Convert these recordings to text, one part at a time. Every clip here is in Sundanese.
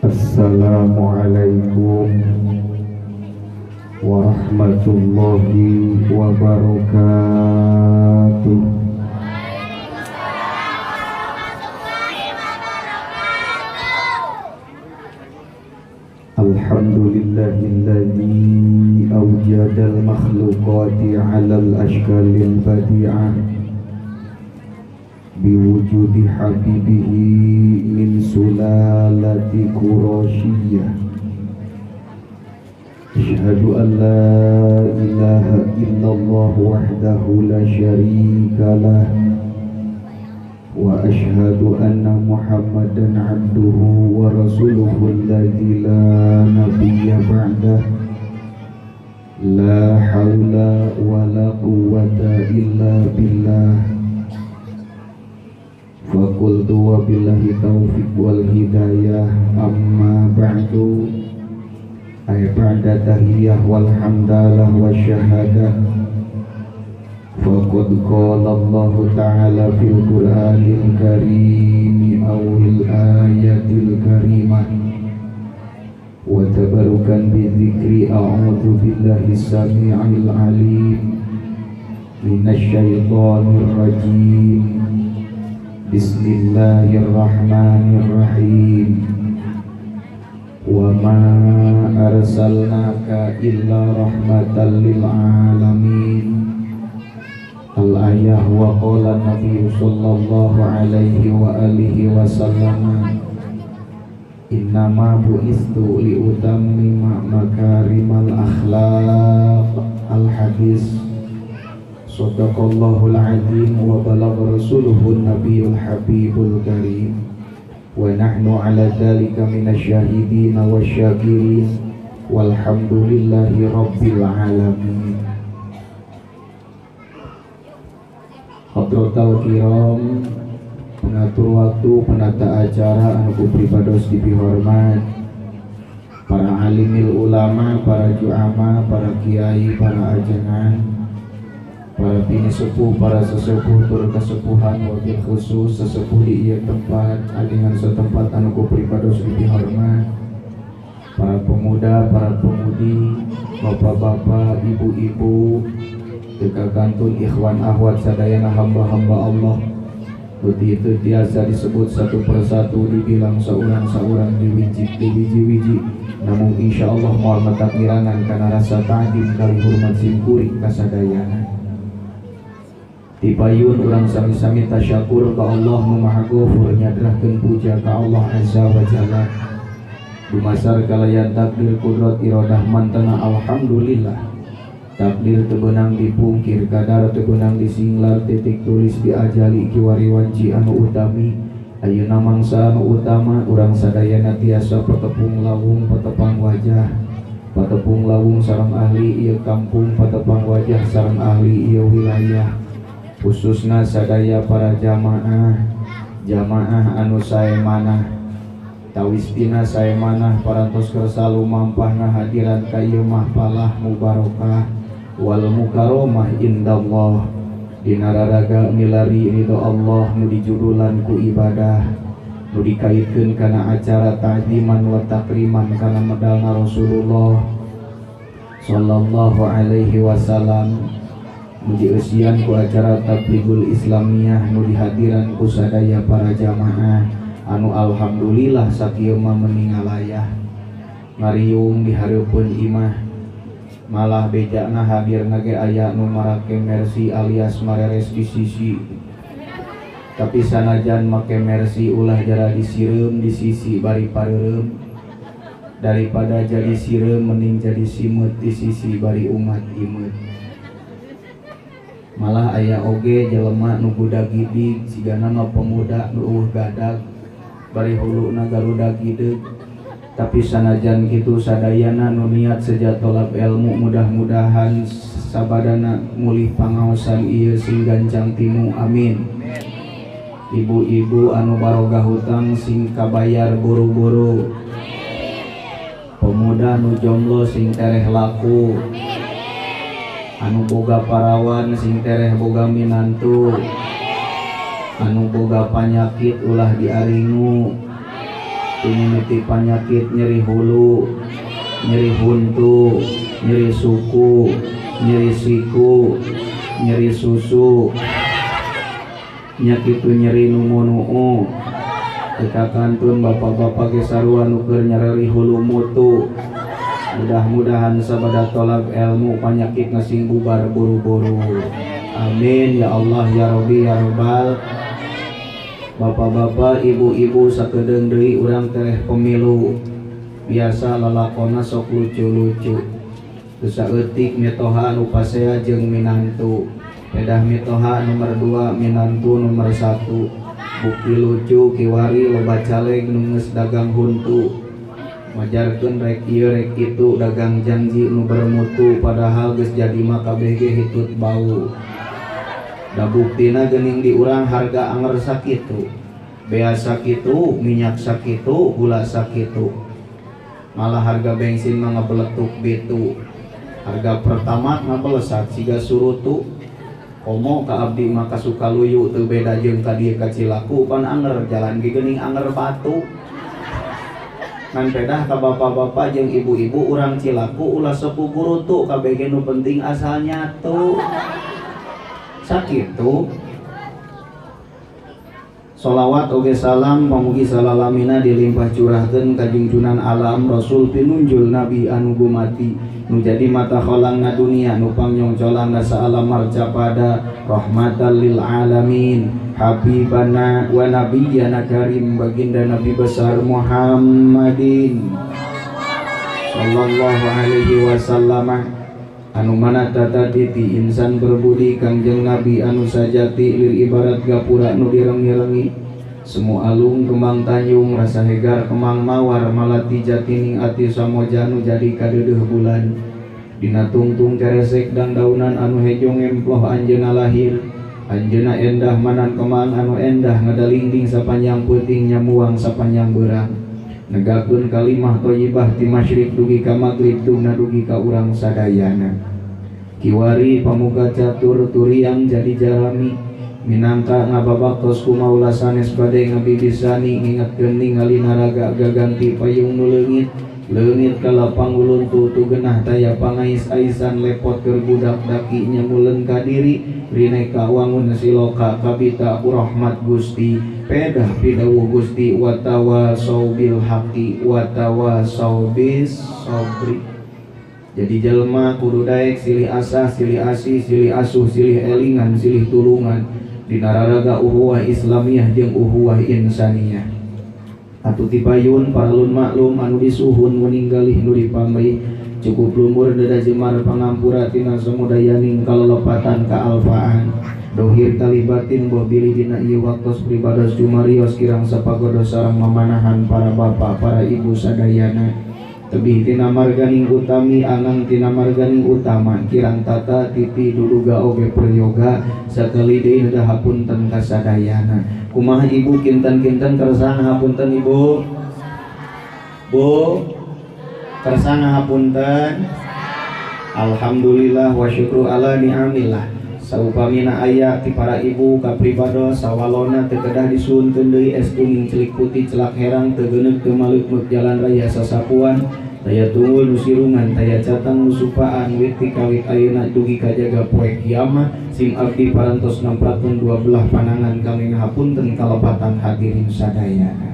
Assalamualaikum warahmatullahi wabarakatuh. Alhamdulillahilladzi awjadal makhluqati 'alal ashkalil badi'ah biwujudi habibihi min sulalati qurasyiyah. Asyhadu an la ilaha illallah wahdahu la syarika lah wa asyhadu anna muhammadan abduhu wa rasuluhu alladzi la nabiyya ba'dah. La hawla wa la quwwata illa billah. Faqultu wa billahi taufiq wal hidayah. Amma ba'du. Ay ba'da tahiyyah wal hamdalah wa syahadah. Faqad qala Allah ta'ala fil Qur'anil karim awil ayatil karimah wa tabarukan bi dzikri a'udzu billahi samii'il alim minasy syaithanir rajim. Bismillahirrahmanirrahim. Wa ma arsalnaka illa rahmatan lil alamin. Al-ayah wa qala Nabi sallallahu alaihi wa alihi wasallam innama bu'istu liutammima makarimal akhlaq. Al-hadis. Sadaqallahul azim wa balagha rasuluhun nabiyul habibul karim. Wa nahnu ala dhalika minasyahidin wasyakirin. Walhamdulillahi rabbil alamin. Hadratal kiram, pengatur waktu, penata acara anu ku pribados dipihormat, para alimil ulama, para juama, para kiai, para ajengan, para bini sepuh, para sesepuh tur kesepuhan, wabil khusus sesepuh di ieu tempat, ajengan setempat anu ku pribados dipihormat, para pemuda, para pemudi, bapak-bapak, ibu-ibu, deka kantun ikhwan ahwat sadayana hamba-hamba Allah. Itu biasa disebut satu persatu, dibilang seorang-seorang, diwiji diwiji-wiji. Namun insya Allah moal matak ngirangan karena rasa ta'dim kali hormat simkuring kasadayana. Tipayun urang sami-sami tasyakur ka Allah nu Maha Ghafur, nyadrahkeun puja ka Allah Azza wa Jalla. Dumasar kalayan takdir kudrat iradah mantena alhamdulillah. Takdir tebenang dipungkir, kadar tebenang disinglar, titik tulis diajali kiwari wanci anu utami. Ayeuna mangsa anu utama urang sadayana tiasa patepung lawung patepang wajah, patepung lawung sareng ahli ieu kampung, patepang wajah sareng ahli ieu wilayah, khususna sadaya para jamaah, jamaah anu sae manah, tawistina sae manah parantos kersa lumampah ngahadiran ka ieu mahfalah mubarokah wal mukaromah indallah. Dina raraga milari ridho Allah nu dijudulan ku ibadah, nu dikaitkeun kana acara ta'ziman wa takriman kana medalna Rasulullah sallallahu alaihi wasallam, nu dieusian ku acara tablighul islamiyah nu dihadiran ku sadaya para jamaah anu alhamdulillah sakieu mah meningalayah ngariung di hareupeun imah. Malah bejakna hadir nage aya nu marake mercy alias mareres di sisi. Tapi sanajan make mercy ulah jara disireum di sisi bari pareureum. Daripada jadi sireum mending jadi simeut di sisi bari umat imeut. Malah aya oge jelema nu budak gidig sigana mah pemuda nu eueuh gadag bari huluna garuda gideug. Tapi sanajan kitu sadayana nu niat seja tolab ilmu mudah-mudahan sabadana mulih pangaosan ieu sing gancang timu, amin. Ibu-ibu anu baroga hutang sing kabayar buru-buru, pemuda nu jomblo sing tereh laku, anu boga parawan sing tereh boga minantu, anu boga panyakit ulah diaringu, Mimiti panyakit nyeri hulu, nyeri huntu, nyeri suku, nyeri siku, nyeri susu, nyakitu nyeri numunuu. Kita kantun bapak-bapak ge sarua nu keur nyereri hulu mutu. Mudah-mudahan sabada tolak ilmu panyakit sing bubar buru-buru. Amin ya Allah ya Rabbi ya Rabbal. Bapak-bapak, ibu-ibu sakedeung deui urang tereh pemilu. Biasa lalakona sok lucu-lucu. Teu saeutik mitoha nu pasea jeung minantu. Pedah mitoha nomor 2, minantu nomor 1. Bukti lucu kiwari loba caleg nu geus dagang huntu. Majarkeun rek ieu rek kitu dagang janji nu bermutu padahal geus jadi mah kabeh ge hitut bau. Da buktina geuning di urang harga anger sakitu, bea sakitu, minyak sakitu, gula sakitu. Malah harga bensin mah ngabeletuk bitu. Harga pertama ngabelesat siga surutu. Komo ka abdi mah kasukaluyu teu beda jeung ka dieu ka Cilaku pan anger jalan ge geuning anger batu. Ngan pedah ka bapak-bapak jeung ibu-ibu urang Cilaku ulah sepuh gurutu kabeh ge nu penting asal nyatu. Sakitu sholawat oge salam pamugi salalamina dilimpah curahkeun ka jungjunan alam Rasul pinunjul Nabi anu gumati nu jadi mata kholangna dunia nu pangyongcolangna saalam marcapada rahmatan lil alamin habibana wa nabiyyana karim baginda Nabi besar Muhammadin sallallahu alaihi wasallam anu mana tata titi insan berbudi kangjeng Nabi anu sajati lir ibarat gapura nu direngi-rengi semua alung kembang tanjung rasa hegar kembang mawar malati jatining ati samoja nu jadi kadeudeuh bulan dina tungtung keresek dan daunan anu hejo ngemploh anjeunna lahir anjeunna endah manan kembang anu endah ngadalingding sapanjang peuting nyamuang sapanjang beurang negakeun kalimah thayyibah ti masyrik dugi ka magrib tungna dugi ka urang sadayana kiwari pamuka catur turiang jadi jarami minangka ngababaktos ku maula sanes bade ngabibisani ngingetkeun ningali naraga gaganti payung nu leungit leungit ka lapang uluntu tu genah taya pangais-aisan lepot keur budak daki nyamuleun ka diri rineka wangun siloka kabita ku rahmat Gusti pedah pidawuh Gusti watawasau bil haqi watawasau bis sabri. Jadi jelema kudu daek silih asah silih asih silih asuh silih elingan silih tulungan dina raraga uhuwah Islamiyah jeung uhuwah insaniyah. Atuh tipayun paralun maklum anu disuhun meninggalih nu dipamri cukup lumur deda jemar pangampura tina samudayaning kalelepatan kaalfaan dohir kalibatin boh bilih dina ieu waktos pribados jumarios kirang sapagodos sareng mamanahan para bapak para ibu sadayana tebih tina marganing utami angang tina marganing utama kirang tata titi duduga oge prayoga sakali deui da hapunten ka sadayana. Kumaha ibu kinten-kinten kersa hapunten ibu? Bu kersa hapunten? Alhamdulillah wa syukru ala ni'amillah. Saupamina aya ti para ibu kapribados sawalona teu kedah disuhunkeun deui es kuning celik putih celak herang teu geuneuk teu maleuk jalan raya sasapuan taya tunggul nu sirungan taya catang nu supaan wit ti kawit ayeuna dugi ka jaga poe kiamat sim abdi parantos namprakeun dua belah panangan kami ngahapunten kalepatan hadirin sadayana.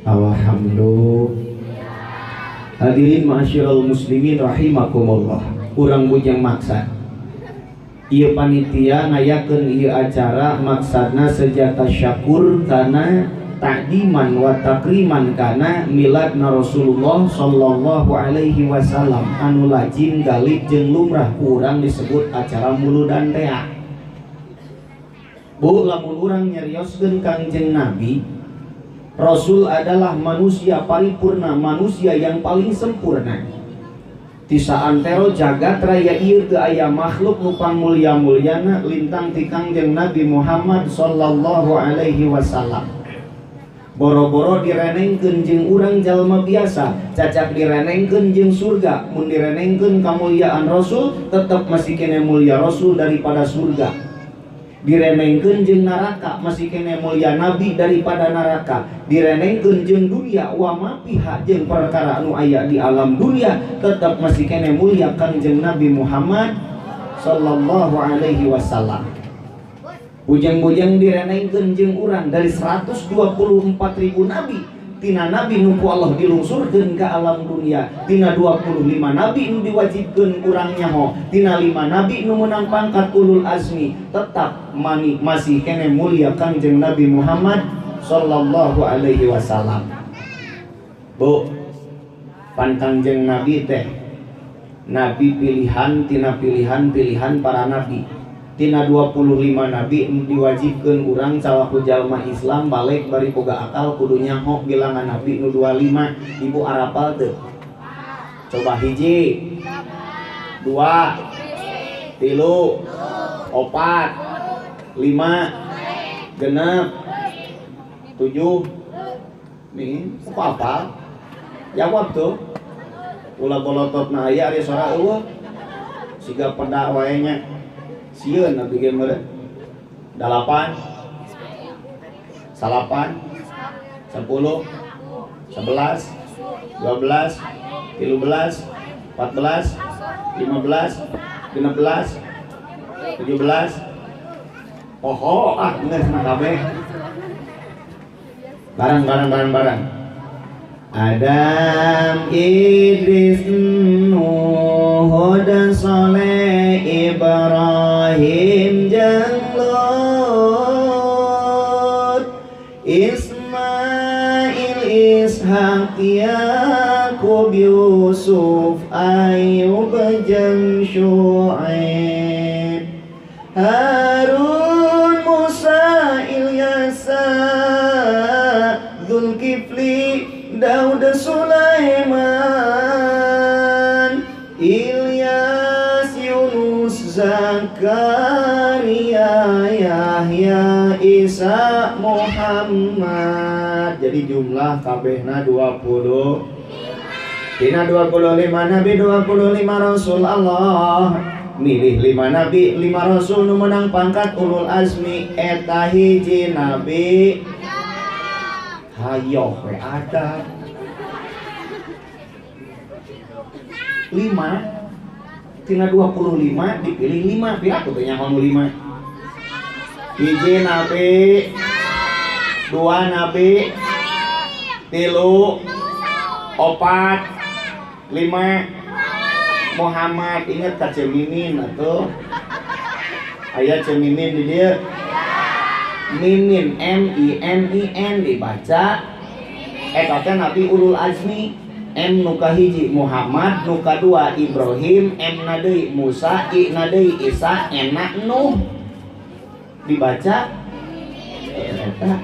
Alhamdulillah. Hadirin ma'asyiral muslimin rahimakumullah. Urang bujang maksad ieu panitia ngayakeun ieu acara maksadna sejata syakur kana takdiman wa takriman kana miladna Rasulullah sallallahu alaihi wasallam anu lajin galib jeung lumrah ku urang disebut acara muludan tea. Bu lamun urang nyarioskeun Kangjeng Nabi, Rasul adalah manusia paripurna, manusia yang paling sempurna. Ti saantero jagat raya ieu teu aya makhluk nu pangmulia-muliana lintang ti Kangjeng Nabi Muhammad sallallahu alaihi wasallam. Boro-boro direnengkeun jeung urang jalma biasa, cacak direnengkeun jeung surga, mun direnengkeun kamuliaan Rasul tetep masih kene mulia Rasul daripada surga. Direnengkeun jeung neraka masih keneh mulia nabi daripada neraka. Direnengkeun jeung dunia wa ma fiha jeung perkara anu aya di alam dunia tetap masih keneh mulia Kangjeng Nabi Muhammad sallallahu alaihi wasallam. Bujang-bujang direnengkeun jeung urang dari 124.000 nabi, tina nabi nu ku Allah dilungsurkeun ka alam dunia, tina 25 nabi nu diwajibkeun urang nyaho, tina 5 nabi nu meunang pangkat ulul azmi, tetap mani masih keneh mulia Kangjeng Nabi Muhammad sallallahu alaihi wasallam. Bu, pan Kangjeng Nabi teh nabi pilihan tina pilihan-pilihan para nabi. Tina 25 nabi diwajibkeun urang salaku jalma Islam balik bari boga akal kudu nyaho bilangan nabi nu 25. Ibu arapal teu? Coba hiji, dua, tilu, opat, lima, genep, tujuh. Nih, apa apal? Jawab tuh. Ulah bolototna aya ari sora eueuh. Siga peda wae nya. Sieun abdi ge meureun. 8, 9, 10, 11, 12, 13, 14, 15, 16, 17. Poho ah geus mah kabeh. Barang barang barang barang. Adam, Idris, Nuh, dan Saleh, Ibrahim, jeung Lut, Ismail, Ishak, Yakub, Yusuf, Ayub, jeung Syuaib, Harun, Musa, Ilyasa, Zulkifli, Daud, Sulaiman, Ilyas, Yunus, Zakaria, Yahya, Isa, Muhammad. Jadi jumlah kabehna 20. Tina 25 nabi, 25 rasul Allah. Milih 5 nabi, 5 rasul nu menang pangkat ulul azmi eta hiji nabi. Hayoh we ada 5 tina 25 dipilih 5 pira aku teh nyaho nu 5. Hiji nabi, 2 nabi, 3, 4, 5 Muhammad. Ingat ka Cemimin atuh. Aya Cemimin di dieu. Mimin, M I M I N dibaca eta teh nabi ulul azmi. M nu kahiji Muhammad, nu kadua Ibrahim, M na deui Musa, I na deui Isa, N na Nuh. Dibaca eta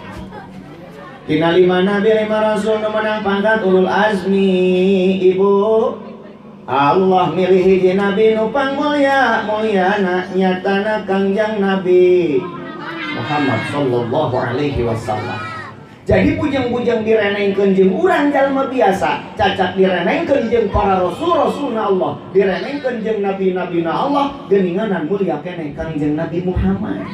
tina 5 nabi 5 rasul nu meunang pangkat ulul azmi. Ibu Allah milih hiji nabi nu pangmulia mulyana nyatana Kangjeng Nabi Muhammad sallallahu alaihi wasallam. Jadi bujang-bujang direnengkeun jeung urang jalma biasa, cacak direnengkeun jeung para rasul-rasulna Allah, direnengkeun jeung nabi-nabina Allah, geuninganan mulia keneh Kangjeng Nabi Muhammad.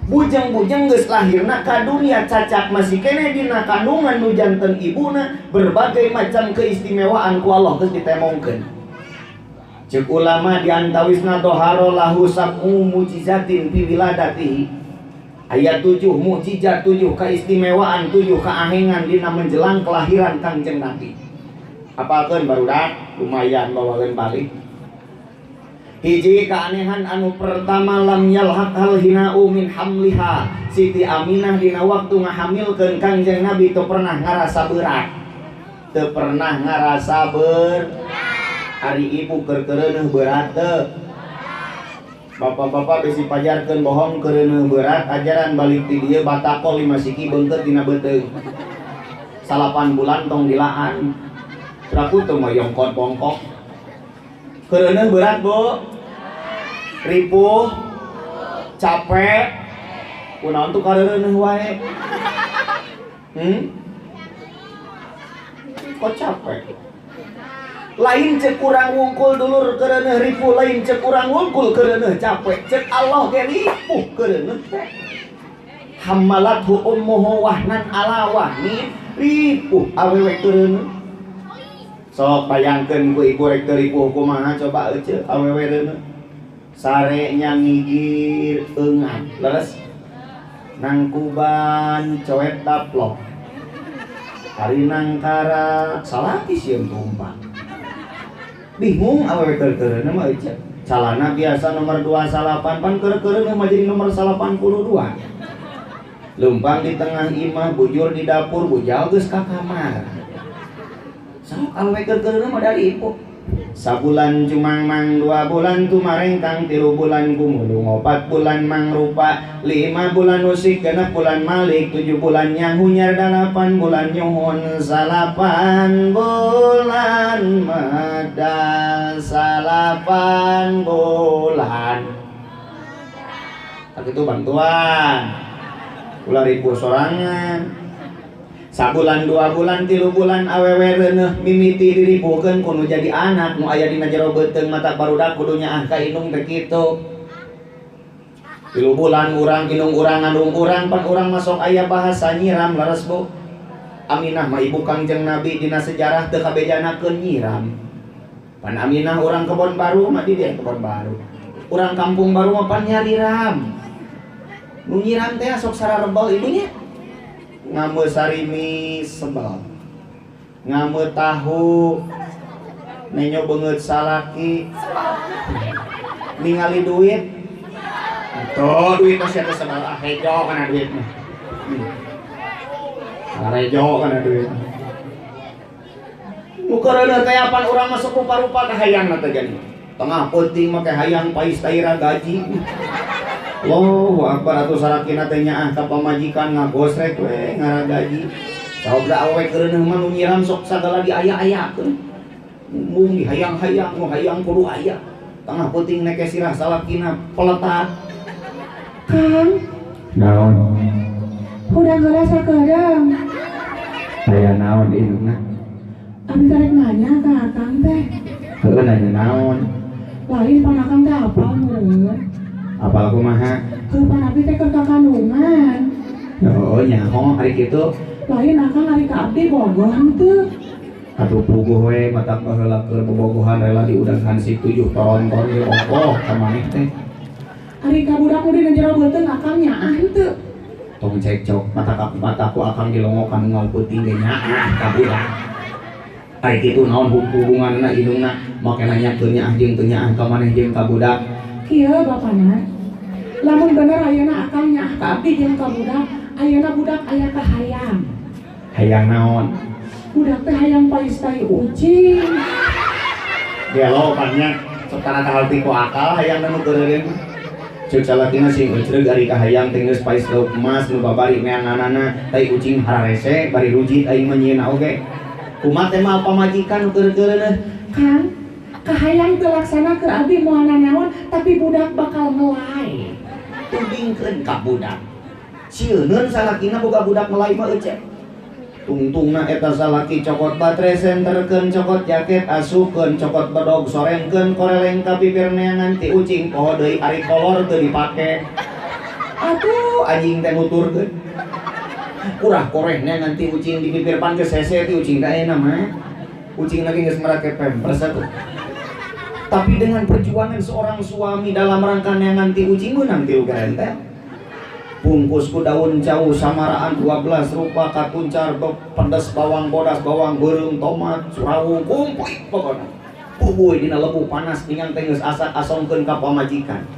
Bujang-bujang geus lahirna ka dunia cacak masih keneh dina kandungan nu janten ibuna, berbagai macam keistimewaan ku Allah geus ditemongkeun. Cek ulama diantawisna doharo lahu sab'u mujizatin fi wiladatihi. Ayat 7 mukjizat, 7 keistimewaan, 7 keahengan dina menjelang kelahiran Kangjeng Nabi. Apalkeun barudak, lumayan bawakeun balik. Hiji keanehan anu pertama, lam yalhaq hal hina'u min hamliha. Siti Aminah dina waktu ngahamilkeun Kangjeng Nabi teu pernah ngarasa berat. Teu pernah ngarasa berat. Ari ibu keur keureuneuh berat teu? Bapak-bapak bisi pajarkeun bohong keureuneuh berat, ajaran balik ti dieu batako 5 siki beungkeut dina beuteung. 8 bulan tong dilaan. Raku teu moyongkot bongkok. Keureuneuh berat, Bu? Ripuh, capek, kunaon tuh kareureuneuh wae? Kok capek? Lain cek urang wungkul dulur keureuneuh ripuh, lain cek urang wungkul keureuneuh capek, cek Allah ge ripuh keureuneuh teh. Hamalathu ummuhu wahnan ala wahnin, ripuh awewe keureuneuh. Sok bayangkeun ku ibu rek teu ripuh kumaha coba euceu awewe reuneuh. Sare nya ngigir eungat leres. Nangkuban coet daplok. Ari nangkara salaki sieun tumpang. Bingung awewe keur-keureuneuh mah euceu. Calana biasa nomor 29 pan keur-keureuneuh mah jadi nomor 82. Leumpang di tengah imah, bujur di dapur, bujal geus ka kamar. Sok awewe keur-keureuneuh mah dari ibu. Sabulan cumangmang, 2 bulan tumarengkang, 3 bulan gumulung, 4 bulan mangrupa, 5 bulan usik, 6 bulan malik, 7 bulan nyahunyar, 8 bulan nyuhun, 8 bulan medal, 8 bulan. Tak itu bantuan. Ulah ripuh sorangan. Sabulan, 2 bulan, 3 bulan awewe reuneuh mimiti diripuhkeun kudu jadi anak nu aya dina jero beuteung mata barudak kudu nyaah ka indung teh kitu. 3 bulan urang indung urang ngandung urang pan urang masuk aya bahasa nyiram leres Bu. Aminah mah ibu Kangjeng Nabi dina sejarah teu kabejanakeun nyiram. Pan Aminah urang Kebon Baru mah di dieu Kebon Baru. Urang Kampung Baru mah pan nyariram. Nu nyiram teh sok sararebel ibunya. Ngame sarimi sebel, ngame tahu, nenyo beungeut salaki, ningali duit, tuh duit masih ada sebel, ah hejo kana duit mah, hejo kana duit. Nu keureuneuh teh apan urang masuk rupa-rupa ka hayangna teh geuning. Tengah peuting make hayang pais taira gaji. Allahu akbar atuh sarakina teh nyaah ka pamajikan ngagosrek we ngaragaji. Saur da awewe keureuneuh mah nu nyiram sok sagala diaya-ayakeun. Mung dihayang-hayang nu hayang kudu aya. Tengah peuting neke sirah salakina peletak. Kang, naon? Hudang heula sakedeung. Aya naon indungna? Abi karek nanya ka Akang teh. Heueuh nanya naon? Lain pan Akang teh apal meureun. Apal kumaha? Heuh pan abi teh keur kakandungan. Oh nyaho ari kitu. Lain Akang ari ka abdi bogoh henteu. Atuh puguh we matak baheula keur bobogohan rela diudag hansip 7 toronton ge ongkoh ka maneh teh. Ari ka budak nu dina jero beuteung Akang nyaah henteu. Tong cekcok mata ku Akang dilongokan unggal peuting ge nyaah ka budak. Ari kitu naon hubunganna indungna make nanyakeun nyaah jeung teu nyaah ka maneh jeung ka budak. Kieu bapana. Lamun bener ayeuna Akang nyaah ka abdi jeung ka budak, ayeuna budak aya kahayang. Hayang naon? Budak teh hayang pais tai ucing. Gelo pannya sok kana kahalti ku akal hayang nu keureun. Ceuk salakina sing eucreug ari kahayang teh geus pais lauk emas nu babari neanganana tai ucing hararese bari rujit aing mah nyieunna oge. Kumaha teh mah pamajikan nu keureun-keureun? Kang, kahayang teu laksana keur abdi moal nanaon tapi budak bakal ngelai. Tudingkeun ka budak. Sieuneun salakina boga budak ngelai mah euceu. Tungtungna eta salaki cokot baterai senterkeun cokot jaket asupkeun cokot bedog sorengkeun koreleng ka bibir neangan ti ucing poho deui ari kolor teu dipake. Atuh anjing teh nuturkeun. Kurah koreh neangan ti ucing di bibir pan geus hese ti ucing teh ayeuna mah. Ucing lagi geus merake pampers atuh. Tapi dengan perjuangan seorang suami dalam rangka neangan ti ucing meunang 3 gentel. Bungkus ku daun jauh samaraan 12 rupa katuncar pedes bawang bodas bawang beureum tomat surawu kumplit pokona. Puguh dina lebu panas ningang teh geus asak asongkeun ka pamajikan.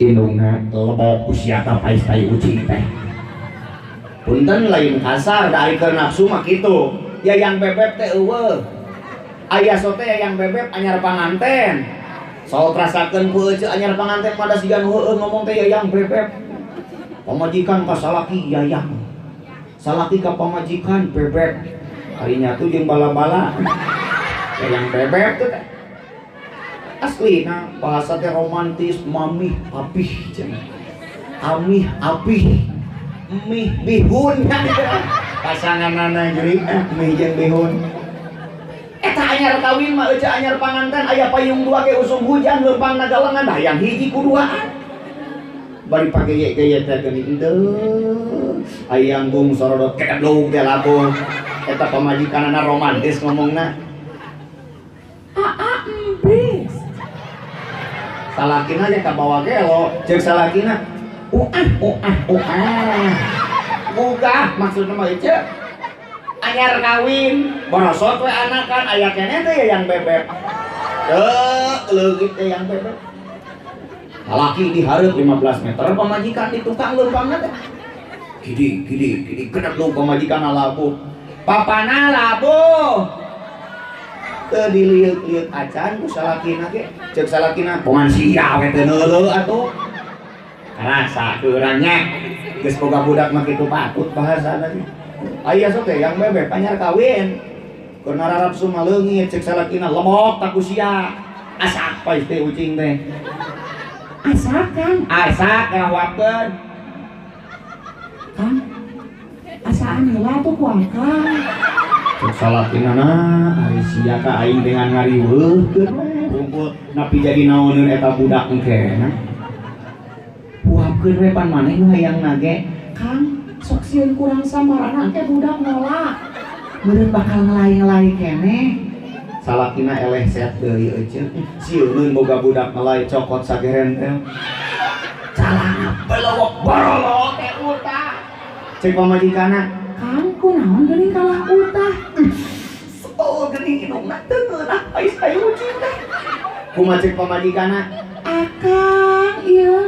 Indungna lebok ku sia ka pais tai ucing teh. Punten lain kasar da ari keur nafsu mah kitu. Yayang bebeb teh eueuh. Aya sote yayang bebeb anyar panganten. Sok rasakeun ku euceu anyar panganten mah da siga nu heueuh ngomong teh yayang bebeb. Pamajikan ka salaki yayang. Salaki ka pamajikan bebeb. Ari nyatu jeung bala-bala. Yayang bebeb teh. Asli nah bahasa teh romantis mamih papih cenah. Amih apih. Mih bihun. Pasanganana jadi mih jeung bihun. Eta Anyar kawin mah euceu anyar panganten aya payung dua ke usum hujan leumpang nagalengan hayang hiji ku duaan. Bari pake ye teh geuning henteu. Hayang gung sorodot kedeblug teh labuh. Eta pamajikanana romantis ngomongna. Aa embis. Salakina nya kabawa gelo, ceuk salakina uah uah uah. Gugah maksudna mah ieu anyar kawin, borosot we anakan aya keneh teh yang bebek. Teu leungit teh yang bebek. Salaki dihareup 15 meter pamajikan di tukang leumpangna teh. Gidi gidi gidi gedeblug pamajikanna labuh. Papana labuh. Teu dilieuk-lieuk acan ku salakina ge. Ceuk salakina bongan sia we teu neuleuh atuh. Karasa ku urang nya. Geus boga budak mah kitu patut bahasana ge. Aya sok teh yang bebek anyar kawin. Keur nararapsu mah leungit ceuk salakina lemok tak ku sia. Asak paes teh ucing teh. Asak Kang. Asak ngahuapkeun. Kang. Asaan heula atuh ku akang. Ceuk salakina na ari sia ka aing dengan ngariweuhkeun we hungkul napi jadi naoneun eta budak engkena. Huapkeun we pan maneh nu hayang nage. Kang, sok sieun kurang samarana ke budak nolak. Meureun bakal ngelai-ngelai keneh. Salakina eleh set deui euceun. Sieuneun boga budak ngelai cokot sagerentel. Calana belewek borolok teh utah. Ceuk pamajikanna, Kang, kunaon geuning kalah utah? Sebel geuning indungna teu ngeunah pais aya ucing teh. Kumaha ceuk pamajikanna? Akang, ieu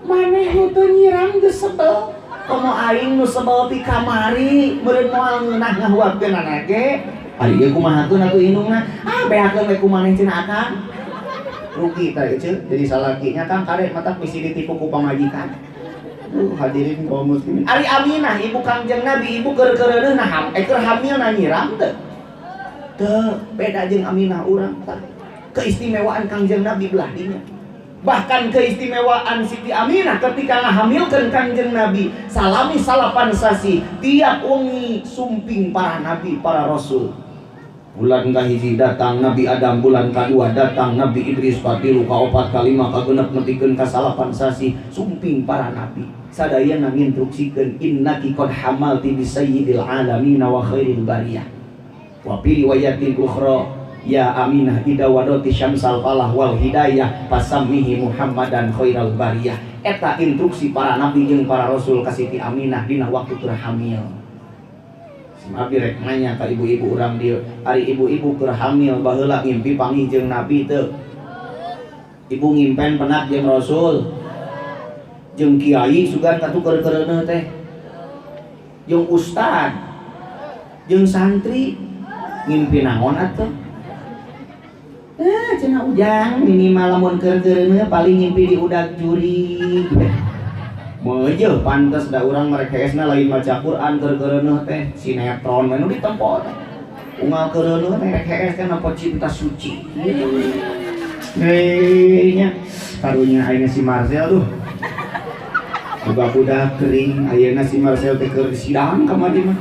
maneh nu teu nyiram geus sebel. Komo aing nu sebel ti kamari, meureun moal ngeunah ngahuapkeun ge. Ari ieu kumahakeun atuh indungna? Ah, beakeun we ku maneh cenah akang. Rugi tah ieu jadi salakinya Kang kade matak misi ditipu ku pamajikan. Hadirin kaum muslimin. Ari Aminah ibu Kangjeng Nabi, ibu keur keureuneuh nah keur hamil na nyiram teu. Teu, beda jeung Aminah urang tah. Keistimewaan Kangjeng Nabi belah dinya. Bahkan keistimewaan Siti Aminah ketika ngahamilkeun Kangjeng Nabi salami salapan sasi tiap wengi sumping para nabi, para rasul. Bulan kahiji datang Nabi Adam, bulan kadua datang Nabi Idris, katilu, kaopat, kalima, kagenep, nepikeun ka salapan sasi sumping para nabi. Sadayana nginstruksikeun innaki qad hamalti bi sayyidil alamin wa khairil bariyah. Wa fi riwayatin ukhra ya Aminah ida wadati syamsal falah wal hidayah fasammihi Muhammadan khairal bariyah. Eta instruksi para nabi jeung para rasul ka Siti Aminah dina waktu keur hamil. Abdi rek nanya ka ibu-ibu urang dieu, ari ibu-ibu keur hamil baheula ngimpi panggih jeung nabi teu? Ibu ngimpen penak jeung rasul, jeung kiai sugan katuh keur keureuneuh teh, jeung ustad, jeung santri ngimpi naon atuh? Cenah ujang minimal lamun keur keureuneuh paling ngimpi di udag jurig. Meujeun pantes da urang mereka esna lain maca Quran keur keureuneuh teh sinetron we nu ditempo teh. Unggal keureuneuh teh rek hees teh nampa cinta suci. Hei nya karunya ayeuna si Marcel tuh. Boga budak kering ayeuna si Marcel teh keur sidang kamari mah.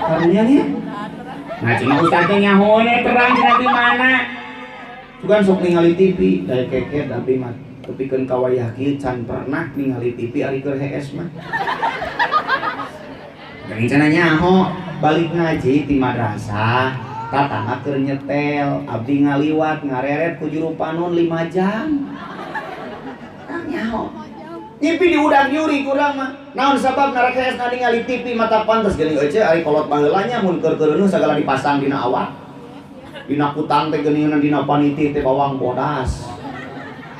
Karunya nya. Nah cenah ustaz teh nyaho terang cenah di mana. Bukan sok ningali TV dari keket tapi mah tepikeun ka wayah kieu can pernah ningali TV ari keur hees mah. Geuning cenah nyaho balik ngaji ti madrasah tatangga keur nyetel abdi ngaliwat ngareret ku juru panon 5 jam. Tah nyaho. Ngimpi di udag nyuri kurang mah. Naon sabab rek hees ningali TV mata pantes geuning euceu ari kolot baheula nya mun keur keureuneuh sagala dipasang dina awak. Dina kutang teh geuningan dina paniti teh bawang bodas,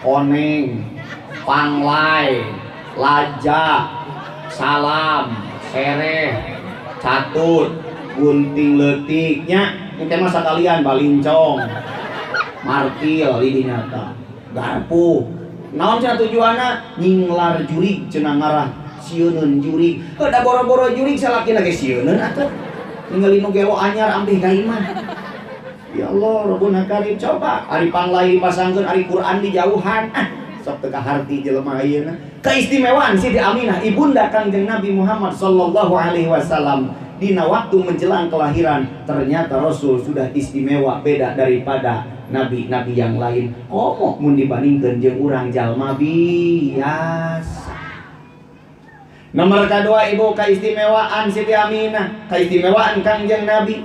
koneng, panglai, laja, salam, sereh, catut, gunting leutik nya engke mah sakalian balincong, martil di dinya tah, garpu. Naon cenah tujuanna? Nyinglar jurig cenah ngarah sieuneun jurig. Heuh da boro-boro jurig salakina ge sieuneun atuh. Ningali nu gelo anyar ampih ka imah. Ya Allah, Rabbuna Karim, coba ari panglai dipasangkeun ari Quran di jauhan. Ah, sok teu kaharti jelema ayeuna. Keistimewaan Siti Aminah ibunda Kangjeng Nabi Muhammad sallallahu alaihi wasallam. Dina waktu menjelang kelahiran ternyata Rasul sudah istimewa, beda daripada nabi-nabi yang lain. Komo mun dibandingkeun jeung urang jalma biasa. Nomor kedua ibu, keistimewaan Siti Aminah, keistimewaan Kangjeng Nabi.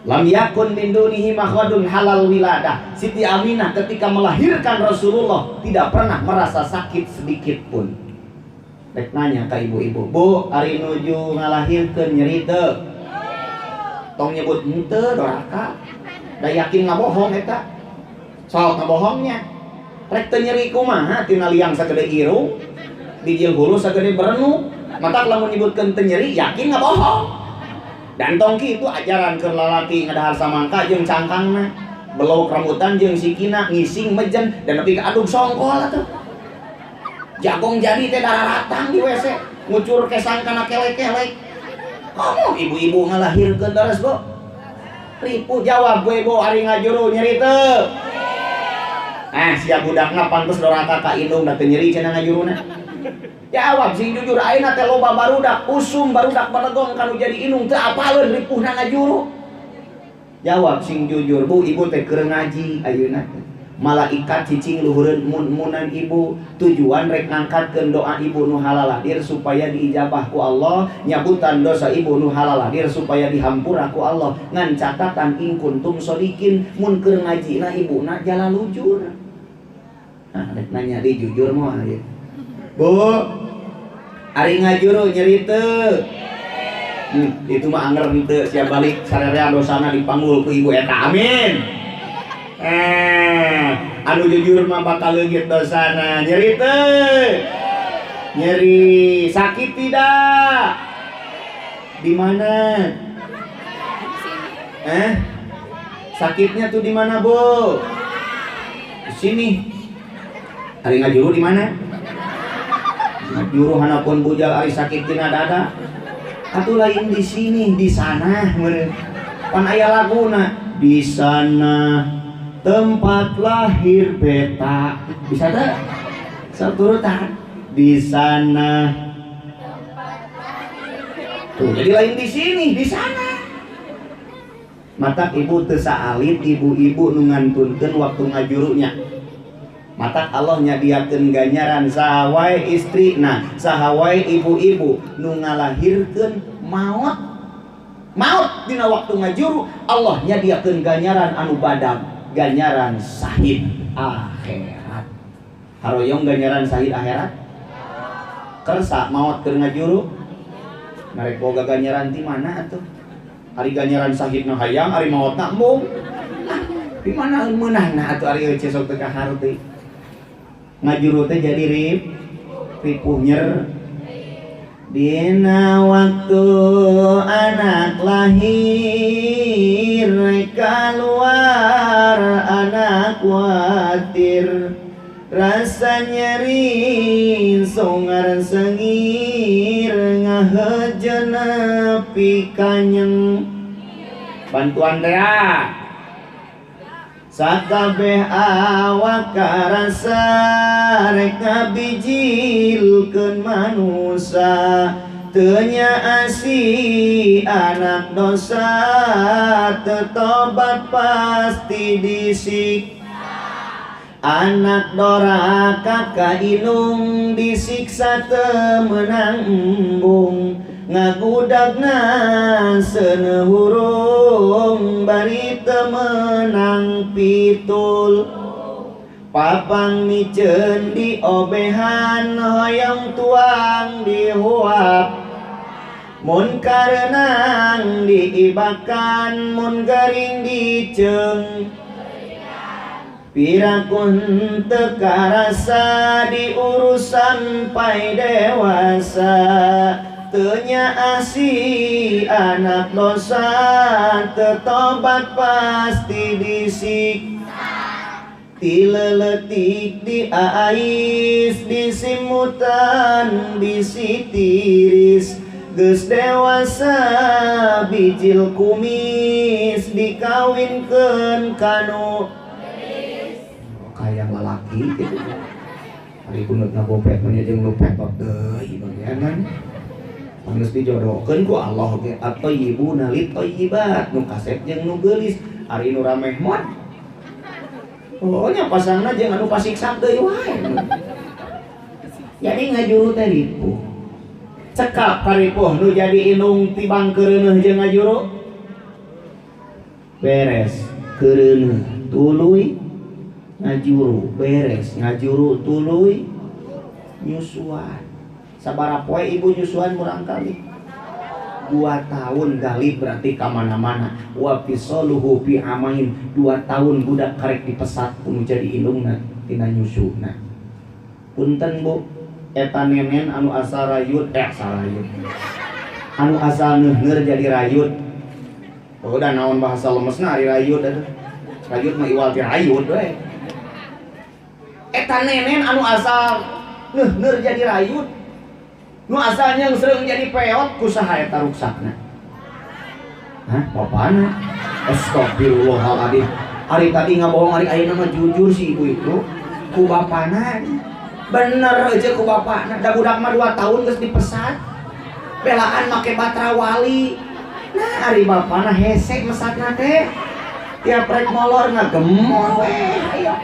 Lam yakun min dunihi makhadun halal wiladah. Siti Aminah ketika melahirkan Rasulullah tidak pernah merasa sakit sedikit pun. Rek nanya ke ibu-ibu, Bu, ari nuju ngalahirkeun nyeri teu? Tong nyebut henteu doraka. Da yakin ngabohong eta. Sok ngabohongnya. Rek teu nyeri kumaha tina liang sagede irung, bijil hulu sagede berenuk. Matak lamun nyebutkeun teu nyeri yakin ngabohong. Dan tong kitu ajaran keur lalaki ngadahar samangka jeung cangkangna, belok rambutan jeung sikina, ngising mejen dan nepi ka adug songkol atuh. Jagong jadi teh dararatang di WC, ngucur kesang kana kelek-kelek. Komo ibu-ibu ngalahirkeun daras, Bu? Ripuh jawab gue, Bu, ari ngajuru nyeri teu? Sia budakna pantes doraka ka indung da teu nyeri cenah ngajuruna. Jawab sing jujur, ayeuna teh loba barudak, usum barudak balegong kanu jadi indung teu apaleun ripuhna ngajuru. Jawab sing jujur, Bu, ibu teh keur ngaji ayeuna teh. Malaikat cicing luhureun mun-munan ibu, tujuan rek ngangkatkeun doa ibu nu halaladir supaya diijabah ku Allah, nyabutan dosa ibu nu halaladir supaya dihampura ku Allah. Ngan catatan in kuntum shodikin, mun keur ngajina ibuna jalalujur. Nah, rek nanya di jujur moal ieu. Bu, ari ngajuru nyeri teu? Itu mah anger henteu, sia balik sarerea dosana dipanggul ku ibu eta. Amin. Anu jujur mah bakal leungit dosana. Nyeri teu? Nyeri. Sakit tidak? Di mana? Sakitnya tuh di mana, Bu? Di sini. Ari ngajuru di mana? Ngajuru hanapun bujal ari sakit tina dada. Atuh lain di sini, di sana meureun. Pan aya laguna di sana tempat lahir beta. Bisa teu? Saturutan di sana. Tuh, jadi lain di sini, di sana. Matak ibu teu saalit ibu-ibu nu ngantunkeun waktu ngajurunya. Matak Allah nyadiakeun ganjaran saha wae istrina, saha wae ibu-ibu nu ngalahirkeun maot. Maot dina waktu ngajuru, Allah nyadiakeun ganjaran anu badag, ganjaran sahid akhirat. Haroyong ganjaran sahid akhirat? Kersa maot keur ngajuru? Narek boga ganjaran ti mana atuh? Ari ganjaran sahidna hayang, ari maotna embung. Di mana meunangna atuh ari eueuh sok teu kaharti. Ngajuru teh jadi ripuh nyer. Dina waktu anak lahir keluar anak kuatir, rasa nyeri songar sengir ngahejeun nepi ka nyeng. Bantuan teh sakabeh awak karasa rek ngabijilkeun manusa, teu nyaasi anak dosa, teu tobat pasti disik. Anak doraka ka indung disiksa teu meunang embung, ngagudagna seuneu hurung bari teu meunang pitul. Papang miceun diobehan hoyong tuang dihuap, mun karenang diibakan mun gering diceung. Pirakun teu karasa diurus sampai dewasa, teu nyaasi anak dosa, teu tobat pasti disik. Ti leuletik diais disimutan disitiris, geus dewasa bijil kumis dikawinkeun kanu kayang lalaki gitu. Ari kunut ngagopet mah jeung nu petot deui bagian kan. Geus dijodohkeun ku Allah ge at-thayyibuna lit-thayyibat nu kasep jeung nu geulis ari nu rameh mod. Oh nya pasangna jeung anu pasiksak deui wae. Jadi ngajuru teh ripuh. Cekap karipuh nu jadi indung tibang keureuneuh jeung ngajuru. Beres keureuneuh tuluy ngajuru, beres ngajuru tuluy nyusuan. Sabaraha poe ibu nyusuan murang kali? 2 tahun galib berarti kamana-mana. Wa fisaluhu fi amain, 2 tahun budak karek dipesat kudu jadi indungna tina nyusuna. Punten Bu, eta nenen anu asal rayut, asal rayut. Anu asal neuhneur jadi rayut. Oh, udah naon bahasa lemesna ari rayut atuh. Rayut mah iwal ti rayut we. Eta nenen anu asal neuhneur jadi rayut. Nu asal nyeungsreung jadi peot ku saha eta ruksakna? Hah, bapana? Astagfirullahaladzim. Ari tadi ngabohong ari ayeuna mah jujur si ibu itu ku bapana. Bener aja ku bapana. Da budak mah 2 tahun geus dipesat. Belaan make batra wali. Nah, ari bapana hese mesatna teh. Tiap rek molor ngagemol we ayo.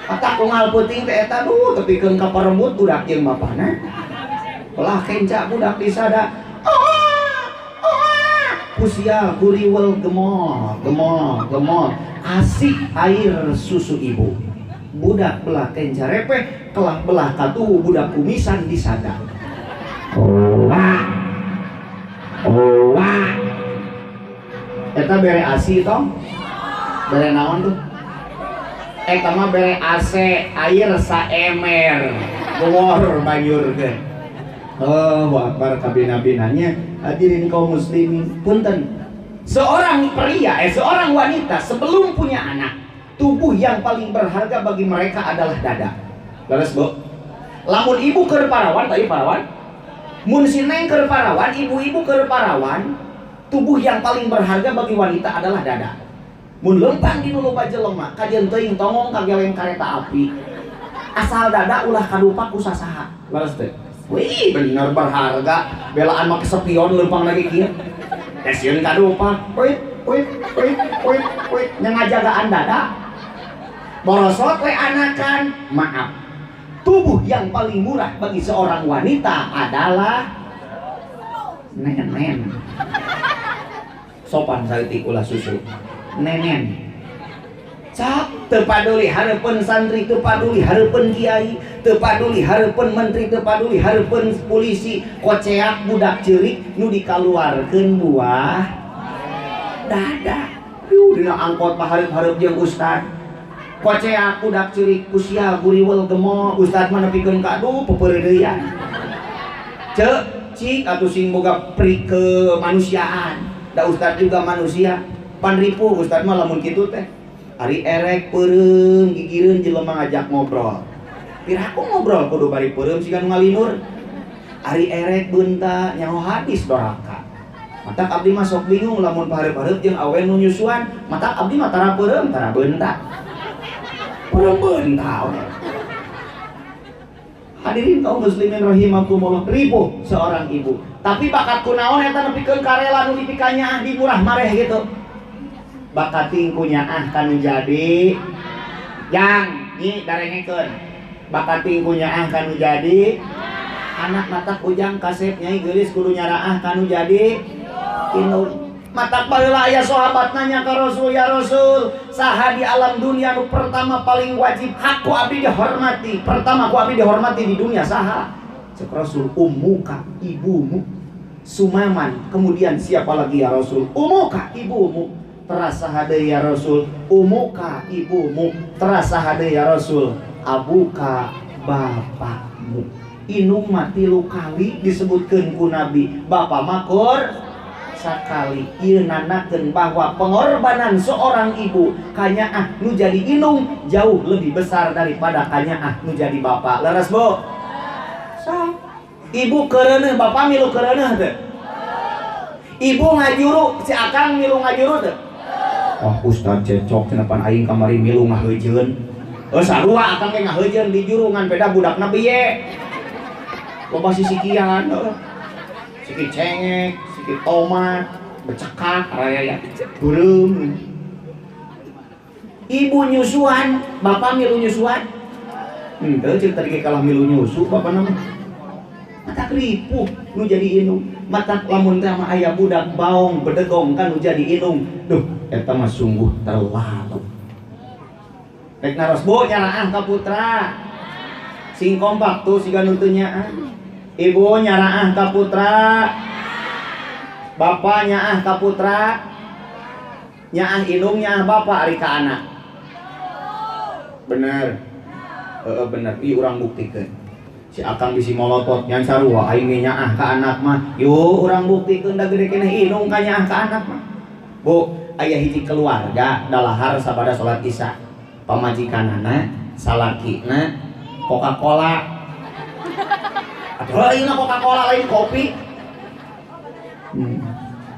Matak unggal peuting teh eta duh tepikeun ka parembut budak jeung bapana. Belah kenca budak disada. Kusia guriwel gemol, gemol, gemol. Asik air susu ibu. Budak belah kenca repeh, kelah belah katuhu budak kumisan disada. Wah. Wah. Eta bere asi tong? Bere naon tuh? Eta mah bere AC air saemer. Gowor banjurkeun. Allahu akbar kabina-binanya. Hadirin kaum muslimin, punten. Seorang pria, seorang wanita sebelum punya anak, tubuh yang paling berharga bagi mereka adalah dada. Leres, Bu? Lamun ibu keur parawan, tadi parawan. Mun si neng keur parawan, ibu-ibu keur parawan, tubuh yang paling berharga bagi wanita adalah dada. Mun lempang di nu loba jelema, kajeun teuing tongong kageleng kareta api. Asal dada ulah kadupak ku sasaha. Leres teh? Wih, bener berharga. Belaan mah kesepion lempang lagi kieu. Sieun kadupak. Wih, wih, wih, wih, wih, nya ngajagaan dada. Borosot we anakan. Maaf. Tubuh yang paling murah bagi seorang wanita adalah nenen. Sopan saeutik ulah susu. Nenen. Cak, teu paduli hareupeun santri, teu paduli hareupeun kiai, teu paduli hareupeun menteri, teu paduli hareupeun polisi, koceak budak ceurik nu dikaluarkeun buah dada. Duh, dina angkot mah hareup-hareup jeung ustad. Koceak budak ceurik kusia guriwel gemol, ustad mah nepikeun ka aduh pepeureudeuyan. Ceuk, cik atuh sing boga pri kemanusiaan. Da ustad juga manusia. Pan ripuh ustad mah lamun kitu teh. Ari erek peureum gigireun jelema ngajak ngobrol. Piraku ngobrol kudu bari peureum siga nu ngalinur. Ari erek beunta nyaho hadis doraka. Matak abdi mah sok bingung lamun pahareup-hareup jeung awe nu nyusuan, matak abdi mah tara peureum tara beunta. Peureum beunta we. Hadirin kaum muslimin rahimakumullah, ripuh seorang ibu. Tapi bakat kunaon eta nepikeun karela nu dipikanyaah di murah mareh gitu. Bakating kunyaah kanu jadi yang nyi darengekeun. Bakating kunyaah kanu jadi anak matak ujang kasep nyai geulis kudu nyaraah kanu jadi indung. Matak baheula aya sahabat nanya ka Rasul, ya Rasul, saha di alam dunia nu pertama paling wajib hak ku abdi dihormati? Pertama ku abdi dihormati di dunia saha? Cek Rasul, ummuka, ibumu. Sumaman, kemudian siapa lagi ya Rasul? Ummuka, ibumu. Terasa hade ya Rasul, umuka ibumu. Terasa hade ya Rasul, abuka bapakmu. Inung mah 3 kali disebutkeun ku Nabi, bapak makur sakali. Ieu nandakeun bahwa pengorbanan seorang ibu kanyaah nu jadi inung jauh lebih besar daripada kanyaah nu jadi bapak. Leres Bu? Sa. Ibu keureuneuh, bapak milu keureuneuh teu? Ibu ngajuru, si akang milu ngajuru teu? Wah, ustad cecok cenah pan aing kamari milu ngaheujeun. Sarua akang ge ngaheujeun di juru ngan beda budakna piye. Loba sisikian heuh. Sikit cengek, sikit tomat, becekak, raya ya, beureum. Ibu nyusuan, bapak milu nyusuan. Henteu ceuk tadi kalah milu nyusu bapak nama. Mata ripuh nu jadi indung. Mata lamun teh mah aya budak baong bedegong kan nu jadi indung. Duh, eta mah sungguh terlalu. Rek naros bu nyaraah ka putra. Sing kompak tuh siga nu teu nyaah. Ibu nyaraah ka putra. Bapak nyaah ka putra. Nyaah indung nyaah bapak ari ka anak. Bener. Heeh bener, ieu urang buktikeun. Si akang bisi molotot nyan sarua aing ge nyaah ka anak mah. Yuk urang buktikeun da gede keneh indung ka nyaah ka anak mah. Bu, aya hiji keluarga dalahar sabada salat Isya. Pamajikanana salakina Coca-Cola. Aduh, lain Coca-Cola lain kopi.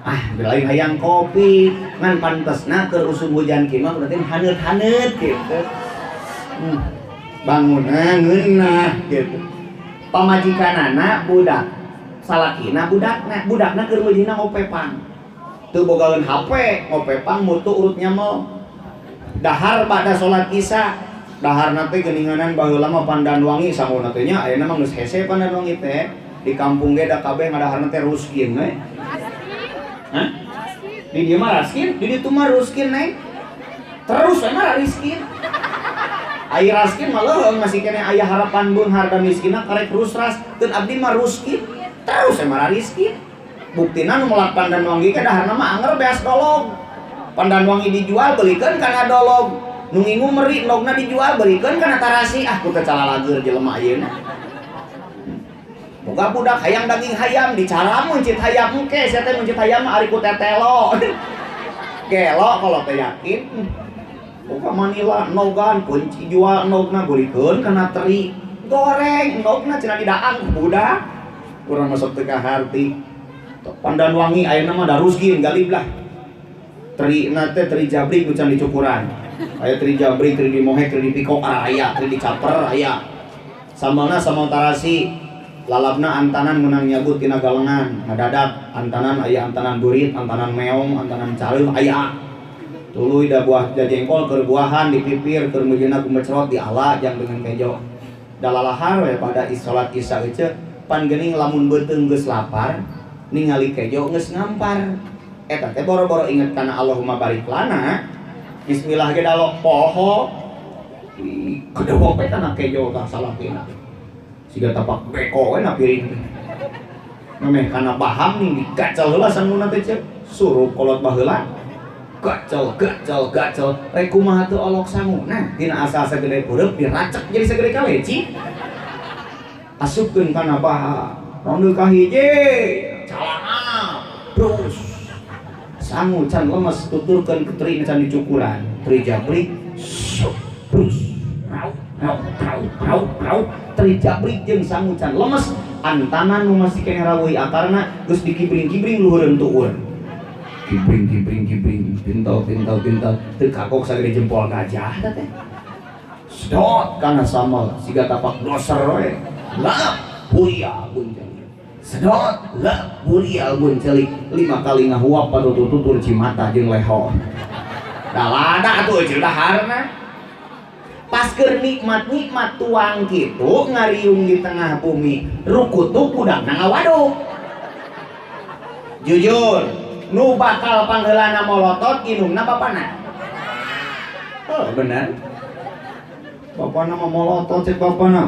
Ah, lain hayang kopi, ngan pantesna keur usum hujan kieu mah berarti haneut-haneut gitu. Bangunna ngeunah gitu. Pamajikanana budak, salakina budakna, budakna keur meujina ngopepang. Teu bogaeun HP, ngopepang mutu urut nyamel. Dahar pada salat Isya. Daharna teh geuninganan baheula mah pandan wangi sanguna teh nya ayeuna mah geus hese pandan wangi teh. Di kampung ge da kabeh ngadaharna teh ruskin we. Hah? Di dieu mah raskin, di ditu mah ruskin neng. Terus we mah riskin. Ai raskin mah leuheung masih keneh aya harapan beunghar da miskinna karek rusras, keun abdi mah ruskin. Terus we mah riskin. Buktina nu melak pandan wangi ge daharna mah anger beas dolog. Pandan wangi dijual belikeun kana dolog. Nu ngingu meri endogna dijual belikeun kana tarasi. Ah ku teh calalageur jelema ayeuna. Boga budak hayang daging hayam dicaram meuncit hayam engke sia teh meuncit hayam mah ari ku tetelo. Gelo kalau teh yakin. Boga manila endogan kunci jual endogna belikeun kana teri. Goreng endogna cenah didaang ku budak. Urang masuk teu ka harti. Pandan wangi ayeuna mah da ruskin galib lah. Teri na teh teri jabrik nu can dicukuran. Aya teri jabrik, teri dimohek, teri dipikok aya, teri dicaper aya. Sambalna sambal tarasi, lalapna antanan meunang nyagut tina galengan, ngadadak antanan aya antanan burit, antanan meong, antanan caleuh aya. Tuluy da buah da jengkol keur buahan dipipir keur meujeuhna ku mecerot diala jang dengan kejo. Da lalahar we pada salat Isya eceu pan geuning lamun beuteung geus lapar ningali kejo geus ngampar. Eta teh boro-boro inget kana Allahumma barik lana. Bismillah ge dalok poho. Kedewok we kana kejo tah salakina. Siga tapak beko we na piring teh. Memeh kana baham nih digacel heula sanguna teh ceuk. Surup kolot baheula. Gacel gacel gacel rek kumaha teu olok sanguna dina asal sagede peureub diracek jadi sagede kaleci. Asupkeun kana baham. Ronde kahiji calana terus sangu can lemes tuturkeun ke teri can dicukuran teri jabrik sup terus rau rau rau rau rau teri jabrik jeung sangu can lemes antanan nu masih keneh raweuy akarna geus dikibring-kibring luhureun tuur kibring kibring kibring pintal pintal pintal teu kagok sagede jempol gajah teh sedot kana sambal siga tapak doser we lap buria buncelik sedot lap buria buncelik 5 kali ngahuap patutur-tutur cimata jeung leho da lada atuh eueuh daharna pas keur nikmat-nikmat tuang kitu ngariung di tengah bumi rukutuk budakna ngawaduk. Jujur nu bakal pangheulana molotot indungna bapana. Oh bener bapana mah molotot cek bapana.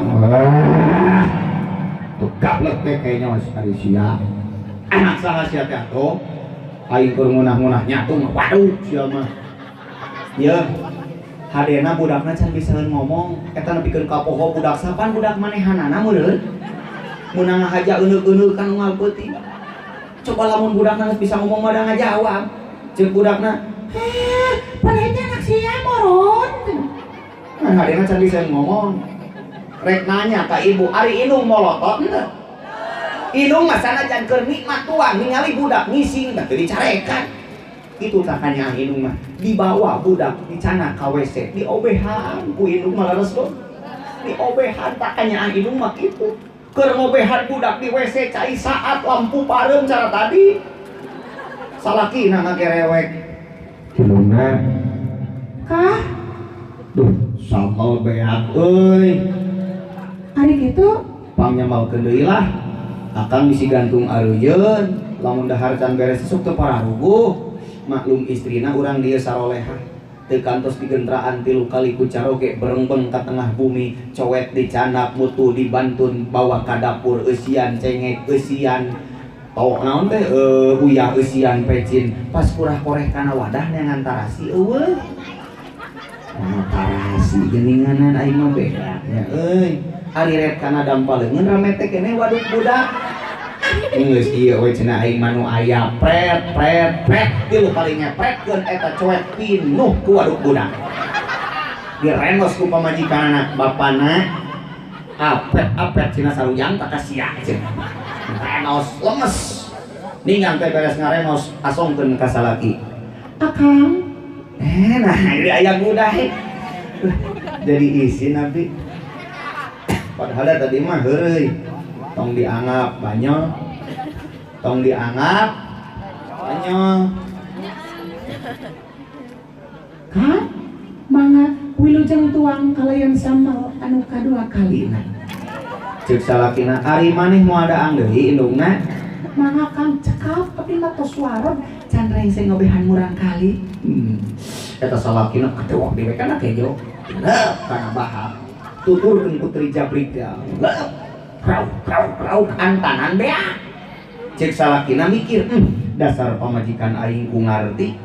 Tuh gablek teh kayaknya mas ari sia. Anak saha sia teh atuh? Aing keur ngunah-ngunah nyatu mah waduh sia mah. Yeuh. Hadena budakna can bisaeun ngomong, eta nepikeun ka poho budak sapan budak manehanana meureun. Meunang ngahaja euneuh-euneuh kan unggal peuting. Coba lamun budakna geus bisa ngomong mah da ngajawab. Ceuk budakna, "Heh, pan eta anak sia moron." Nah, hadena can bisa ngomong. Rek nanya ka ibu, ari indung molotot henteu? Indung mah sanajan keur nikmat tuang ningali budak ngising teh teu dicarekan. Itu takanya indung mah dibawa budak dicana ka WC diobehan ku indung mah leres tuh. Diobehan takanya indung mah kitu. Keur ngobehan budak di WC cai saat lampu pareum cara tadi. Salakina ngagerewek. Indungna. Kah? Duh, sambal beak euy. Ari kitu? Pangnyambalkeun deui lah. Akang bisi gantung areuyeun, lamun dahar can beres sok teu pararuguh. Maklum istrina urang dieu sarolehah. Teu kantos digentraan 3 kali ku caroge berengbeng ka tengah bumi, cowet dicanak, mutu dibantun, bawa ka dapur eusian cengek eusian tau naon teh uyah eusian pecin, pas kurah-koreh kana wadah neangan tarasi eueuh. Nah, tarasi geuninganan aing mah beda nya euy. Ari ret kana dampal leungeun rame teh keneh waduk budak. Geus ieu we cenah aing mah nu aya pret pret pret 3 kali ngepretkeun eta cowet pinuh ku waduk budak. Direnos ku pamajikanna bapana apet-apet cenah sarujang tak kasia cenah. Renos lemes. Ningang teh beres ngarenos asongkeun ka salaki. Akang. Nah jadi aya budak. Jadi isin abdi. Padahal tadi mah heureuy. Tong dianggap banyol. Tong dianggap banyol. Kah? Mangga wilujeng tuang kalayan sambal anu kadua kalina. Ceuk salakina ari maneh moal daang deui indungna. Mangga Kang cekap tapi mah tos wareg can rengse ngobehan murang kali. Eta salakina katewak dewe kana kejo. Leup kana bahak. Tuturkeun putri jabrik teh. Leup rauk rauk rauk antanan beak. Ceuk salakina mikir, dasar pamajikan aing ku ngarti.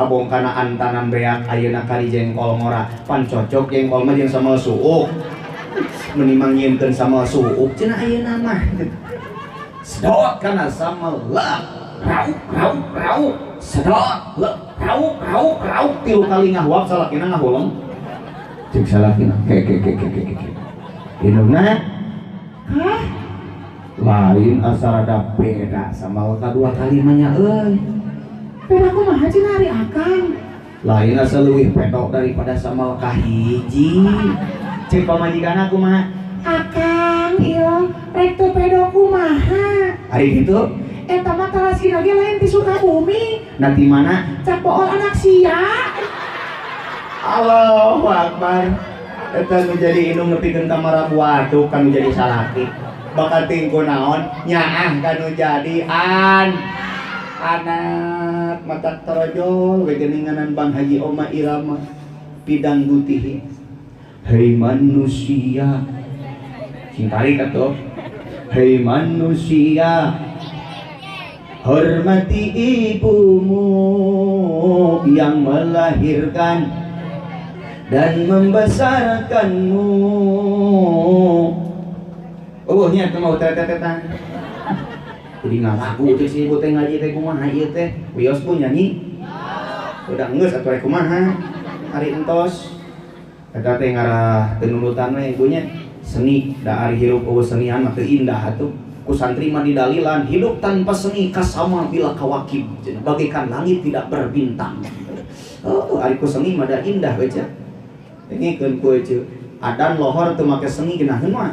Abong kana antanan beak ayeuna kari jengkol ngora, pan cocok jengkol mah jeung sambal suuk. Meni mangnyieunkeun sambal suuk cenah ayeuna mah. Sedot kana sambal leup rauk rauk rauk sedot leup rauk rauk rauk 3 kali ngahuap salakina ngahuleng. Ceuk salakina ke ke ke ke ke ke. Indungna. Hah? Lain asa rada beda sambal kadua kali mah nya euy. Beda kumaha cenah ari akang? Lain asa leuwih pedok daripada sambal kahiji. Ceuk pamajikanna kumaha? Akang ieu rek teu pedo kumaha? Ari kitu? Eta mah tarasina ge lain ti Sukabumi. Nah ti mana? Cak pool anak sia. Allahu Akbar. Eta nu jadi indung nepikeun ka marabuaduk kan nu jadi salaki. Bakal tingku naon nyaah kan nu jadi an anak mata torojol we geuninganan Bang Haji Oma Irama pidang gutihi. Hei manusia sing tarik atuh. Hei manusia hormati ibumu yang melahirkan dan membesarkanmu. Oh nya teu mau tetetetan. Jadi ngalagu teh si ibu teh ngaji teh kumaha ieu teh? Wios bu nyanyi. Udah geus atuh rek kumaha? Ari entos. Eta teh ngarah teu nurutan we ibunya. Seni da ari hirup eueuh senian mah teu indah atuh. Ku santri mah didalilan hidup tanpa seni kasama bila kawakib, bagaikan langit tidak berbintang. Oh, ari ku seni mah da indah we cenah. Dengekeun ku ece. Adan lohor teu make seni geunaheun mah.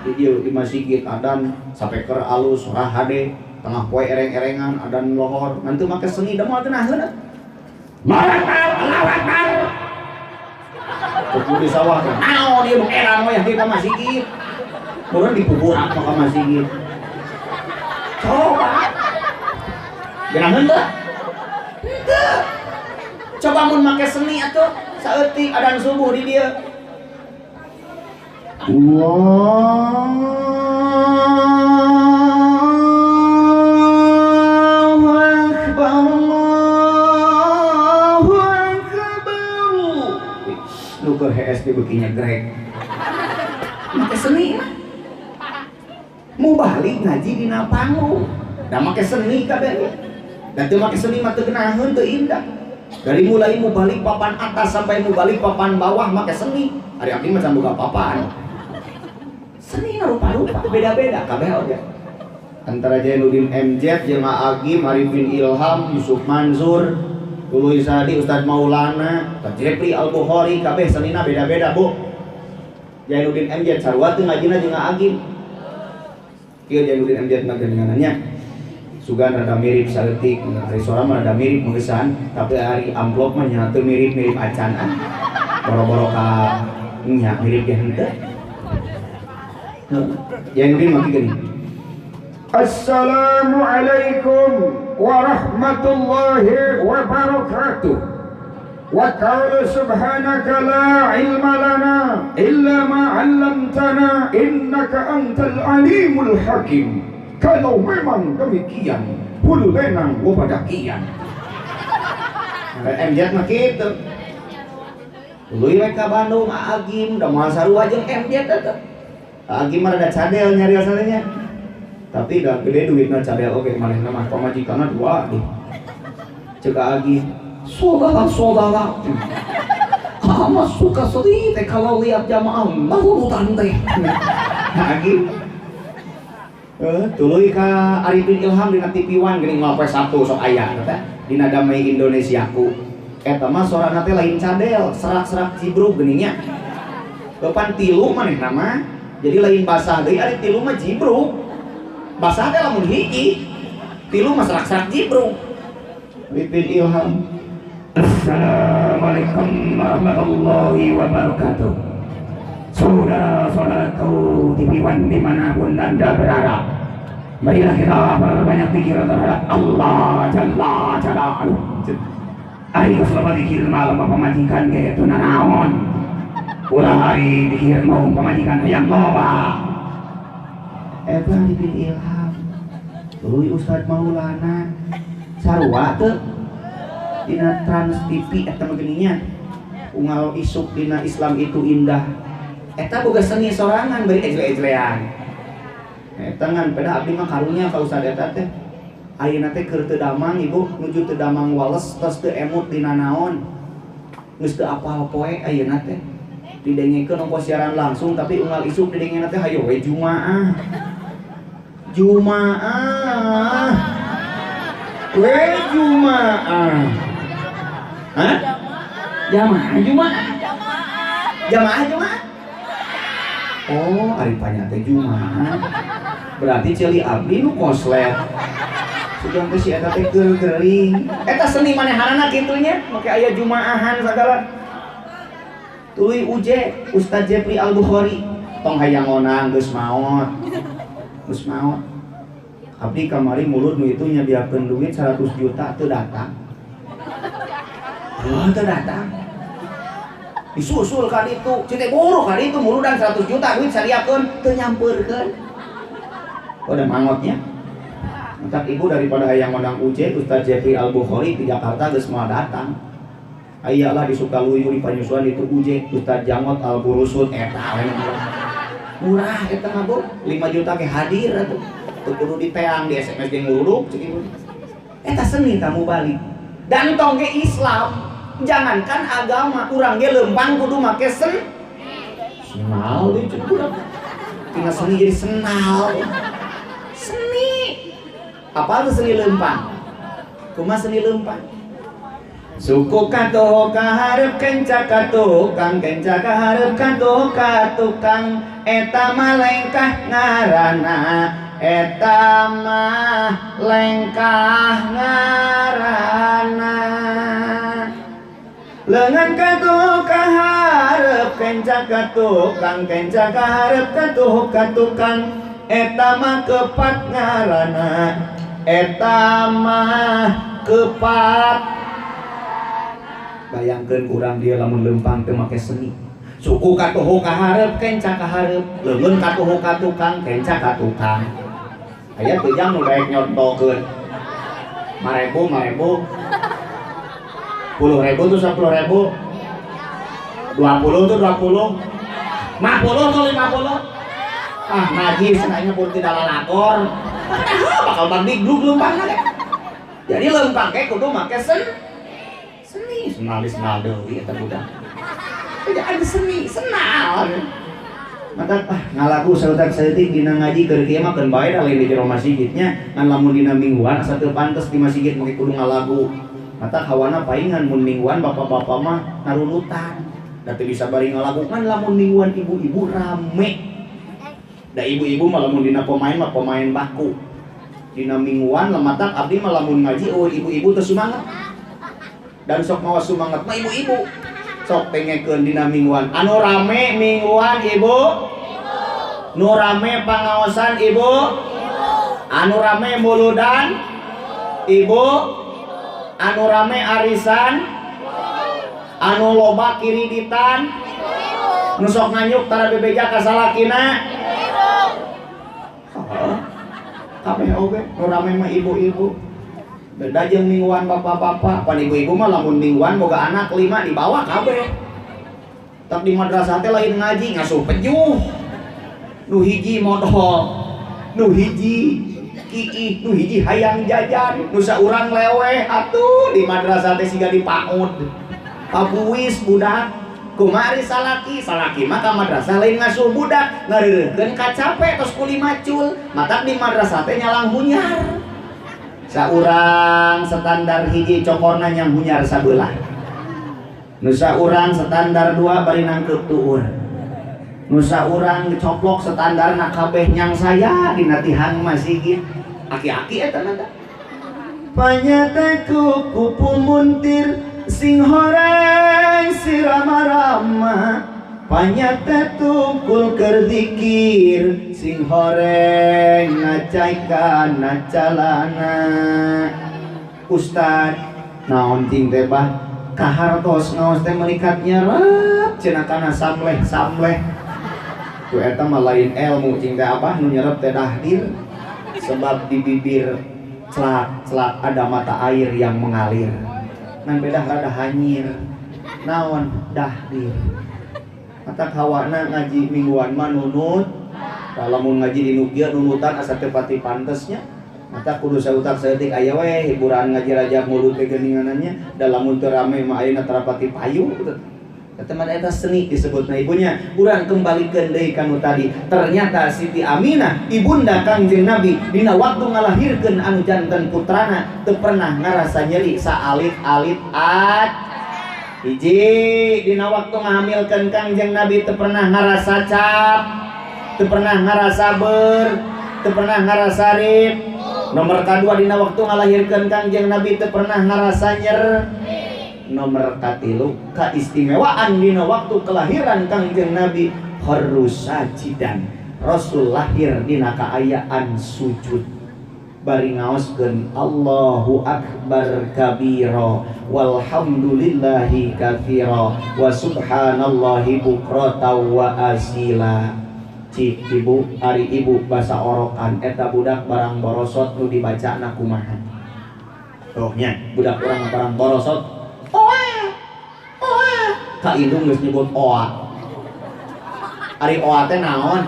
Di dieu di masjid adan sapeker alus sorah hade tengah poe ereng-erengan adan lohor ngan teu make seni da moal geunaheun. Allahu Akbar. Kudu di sawah kan. Naon ieu erang we ka masjid. Urang dikuburan mah ka masjid. Coba. Geunaheun teu? Henteu. Coba mun make seni atuh saeutik adan subuh di dieu. Allahu Akbar, Allahu Akbar. Nu keur hees teh beuki nyegrek. Make seni mah. Mau balik ngaji dina panggung. Da make seni kabeh. Da teu make seni mah teu geunaheun, teu indah. Dari mulai mau balik papan atas sampai mau balik papan bawah make seni. Ari abdi mah can boga papan. Seni rupa-rupa, beda-beda kabeh oge. Antara Jainuddin MZ, jeung Agim, Arifin Ilham, Yusuf Mansur, Tuluy Sadi, Ustadz Maulana, Jepri Al-Bukhari, kabeh senina beda-beda, Bu. Jainuddin MZ sarua teu ngajina jeung Agim. Kieu Jainuddin MZ mah geuningannya. Sugan rada mirip saeutik, ari sora mah rada mirip meugesan, tapi ari amplop mah nya teu mirip-mirip acan ah. Boro-boro ka nya mirip ge henteu. Jainuddin mah geuning. Assalamualaikum warahmatullahi wabarakatuh. Wa qala subhanaka la ilma lana illa ma 'allamtana innaka antal alimul hakim. Kalau memang demikian, hulu lenang wabadakian. MZ mah kitu. Tuluy we ka Bandung, Agim da moal sarua jeung MZ eta. Agim mah rada cadel nyari asalnya. Tapi dah gede duitna cadel oge manehna mah pamajikanna dua deh. Cek Agim, saudara-saudara, Hama suka sedih teh kalau lihat jamaah mahurutan teh. Agim tuluy ka Arifin Ilham dina TV One geuning moal poe Sabtu sok aya teh dina Damai Indonesiaku. Eta mah sorana teh lain cadel, serak-serak jibrug geuning nya. Depan tilu manehna mah. Jadi lain basah deui ari tilu mah jibrug. Basah teh lamun hiji. Tilu mah serak-serak jibrug. Arifin Ilham. Assalamualaikum warahmatullahi wabarakatuh. Saudara-saudaraku TV One dimanapun Anda berada, marilah kita berbanyak zikir terhadap Allah Jalla Jalaluh. Ayo selama zikir malam pemajikan ge teu nanaon. Ulah ari zikir mau pemajikan hayang loba. Eta Arifin Ilham. Tuluy Ustad Maulana sarua teu dina Trans TV eta mah geuning nya. Unggal isuk dina Islam itu indah. Eta boga seni sorangan bari ejle-ejlean. Eta ngan pedah abdi mah karunya ka ustad eta teh. Ayeuna teh keur teu damang ibu nuju teu damang wales tos teu emut dina naon. Geus teu apal poe ayeuna teh. Didengekeun ongko siaran langsung tapi unggal isuk didengena teh hayo we Jumaah. Jumaah. We Jumaah. Hah? Jamaah Jumaah. Jamaah Jumaah. Oh, ari panya teh Jumaah. Berarti ceuli abdi nu koslet. Sugan teh si eta teh keur gering. Eta seni manehanana kitu nya, make aya jumaahan sagala. Tuluy uje Ustaz Jepri Al Bukhari, tong hayang onang geus maot. Geus maot. Abdi kamari mulut nu itu nyadiakeun duit 100 juta teu datang. Oh, teu datang. Disusul ka ditu, cite buru ka ditu muludan 100 juta duit sadiakeun teu nyampeurkeun. Oh, da mangotnya. Entak ibu daripada hayang ngondang UJ Ustaz Jepri Al Bukhari di Jakarta geus moal datang. Aya lah di Sukaluyu di Panyusuan itu UJ Ustaz Jangot Al Burusut eta we murah eta mah Bu, 5 juta ge hadir atuh. Teu kudu diteang di SMS ge nguruduk cek ibu. Eta seni tamu balik. Dan tong ge Islam. Jangankan agama, urang ge lempang kudu make sen. Senal deui cek budak. Tina seni jadi senal. Seni. Apa tuh seni lempang? Kumaha seni lempang? Suku katuh kaharep kenca katukang, kenca kaharep katuh katukang, eta mah lengkah ngarana, eta mah lengkah ngarana. Lengan katuh kaharep kenca katukang, kenca kaharep katuh katukang, eta mah kepat ngarana, eta mah kepat. Bayangkeun urang dia lamun lempang teu make seni. Suku katuhu kaharep kenca kaharep, leungeun katuhu katukang kenca katukang. Aya teu jang nu daek nyontokeun. 5.000 5.000. 10.000 tuh 10.000. 20 tuh 20. 50 tuh 50. Ah najis cenah pun tidak lalakor. Nah, bakal bagdiglug lempangna teh. Jadi lempang ge kudu make seni. Seni, senal senal deui eta budak. Tidak ada seni, senal. Maka ngalagu sautak saeutik dina ngaji keur kieu mah keun bae da lain di jero masjidnya, ngan lamun dina mingguan asa teu pantes di masjid make kudu ngalagu. Mata hawana paingan mun mingguan bapak-bapak mah narunutan. Da teu bisa bari ngalagu ngan lamun mingguan ibu-ibu rame. Da ibu-ibu mah lamun dina pemain mah pemain baku. Dina mingguan lematak abdi mah lamun ngaji eueuh ibu-ibu teu sumanget. Dan sok mawa sumanget mah ibu-ibu. Sok pengekeun dina mingguan. Anu rame mingguan ibu? Nu rame pangaosan ibu? Anu rame muludan? Ibu? Anu rame arisan? Anu loba kiriditan? Nu sok nganyuk tara bebeja ka salakina? Kabeh oge nu rame mah ibu-ibu. Beda jeung mingguan bapak-bapak. Pan ibu-ibu mah lamun mingguan boga anak 5 dibawa kabeh. Tak di madrasah teh lain ngaji ngasuh pejuh. Nu hiji modol, nu hiji kiih, nu hiji hayang jajan, nu saurang leweh atuh di madrasah teh siga dipaud. Pabuis budak. Kumari salaki, salaki mah ka madrasah lain ngasuh budak, ngareureukeun kacape tos kuli macul, matak di madrasah teh nyalang hunyar. Saurang standar hiji cokorna nyang hunyar sabelah. Nu saurang standar 2 bari nangkeup tuur. Nu saurang dicoplok standarna kabeh nyang saya dina tihang masih aki-aki eta mah. Panyataku kupu muntir sing horeng sirama-rama, panyata tukul keur zikir sing horeng ngacaikan calana. Ustad naon cing teh bah kahartos ngaos teh melikat nyerep cenah kana samleh-samleh. Tu eta mah lain ilmu cing teh abah nu nyerep teh dahdir sebab di bibir celak-celak ada mata air yang mengalir. Ngan beda rada hanyir naon dahdir. Mata kawana ngaji mingguan mah nunut, lamun ngaji di nu kieu nunutan asa teu pati pantesnya. Mata kudu sautak saeutik aya we hiburan ngaji raja mulut teh geuninganannya, da lamun teu rame mah ayeuna tarapati payu gitu. Teman eta seni disebutna ibunya. Urang kembalikeun deui ka nu tadi. Ternyata Siti Aminah ibunda Kangjeng Nabi dina waktu ngalahirkeun anu janten putrana teu pernah ngarasa nyeri saalit-alit at. Hiji dina waktu ngahamilkeun Kangjeng Nabi teu pernah ngarasa cap, teu pernah ngarasa ber, teu pernah ngarasa rip. Nomor kadua dina waktu ngalahirkeun Kangjeng Nabi teu pernah ngarasa nyer. Nomor katilu keistimewaan dina waktu kelahiran Kangjeng Nabi kharrusajidan, Rasul lahir dina kaayaan sujud bari ngaoskeun Allahu akbar kabira walhamdulillahi katsira wa subhanallahi bukrata wa asila. Cik ibu ari ibu basa orokan eta budak barang borosot nu dibacana kumaha. Tuh nya budak urang barang borosot oa oa ka indung geus nyebut oa. Ari oa teh naon?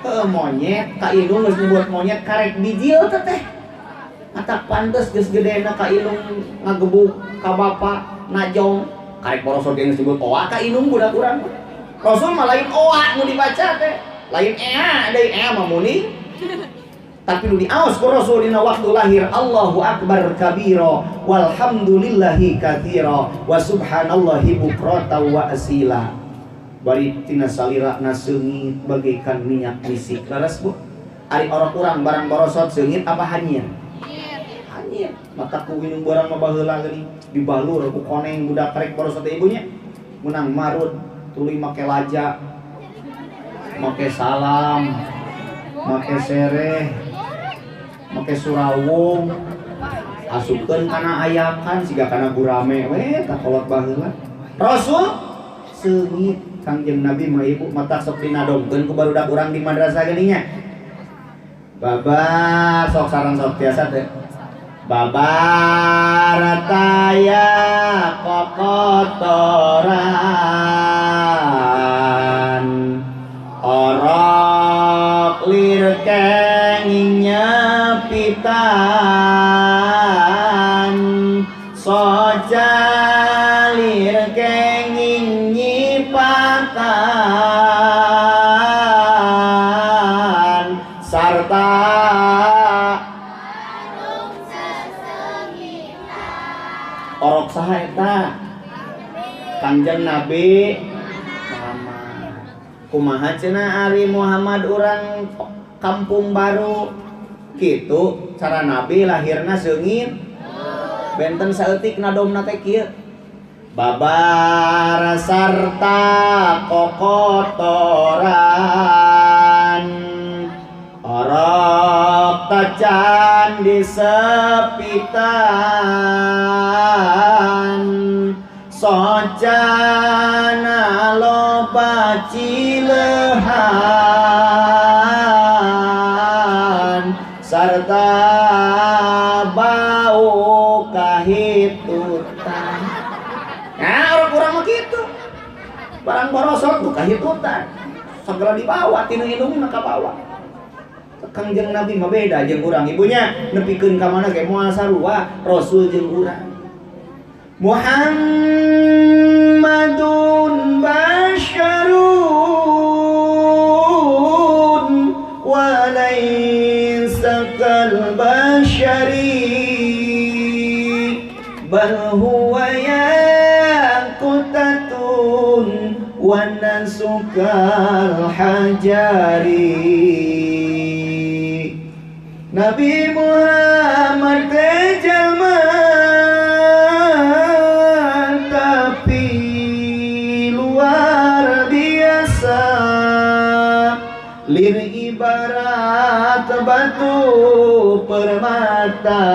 Heuh monyet, ka indung geus nyebut monyet karek bijil teh teh. Matak pantes geus gedena ka indung ngagebuk ka bapa najong karek borosot geus nyebut oa ka indung budak urang. Rasul mah lain oa nu dibaca teh, lain ea deui ea mah muni. Tapi nu diaos ku Rasul dina waktu lahir Allahu akbar kabira walhamdulillahi katsira wa subhanallahi bukrata wa asila. Bari tina salirana seungit bagaikan minyak misik. Leres Bu? Ari orok urang barang borosot seungit apa hanyir? Hanyir. Mata ku minum barang mah baheula geuning dibalur ku koneng budak karek borosot teh ibunya. Menang marut tuluy make laja, make salam, make sereh, make surawung, asupkeun kana ayakan siga kana gurame we tah kolot baheula. Rasul seungit Kangjeng Nabi mah ibu mata sok dinadomkeun ku barudak urang di madrasah geuning nya. Babar sok sareng sok biasa teh. Babarataya kokotoran orok lir kenging nyepitan soja lir kenging nyipatan sarta orok saha eta Kangjeng Nabi Muhammad. Kumaha cenah ari Muhammad urang kampung baru kitu cara Nabi lahirna seungit benten saeutik nadomna teh kieu babar sarta kokotoran orok tacan disepitan socana loba cilehan sarta bau kahitutan. Nah, orang kurang mah kitu. Barang borosot tuh kahitutan. Segala dibawa tinu indung mah kabawa. Kangjeng Nabi mah beda jeung urang. Ibunya nepikeun ka mana ge moal sarua Rasul jeung urang. Muhammadun basyarun wa laysa kal basyari bal huwa yaqutatun wa nasu kal hajari. Nabi Muhammad teh jalma tapi luar biasa, lir ibarat batu permata.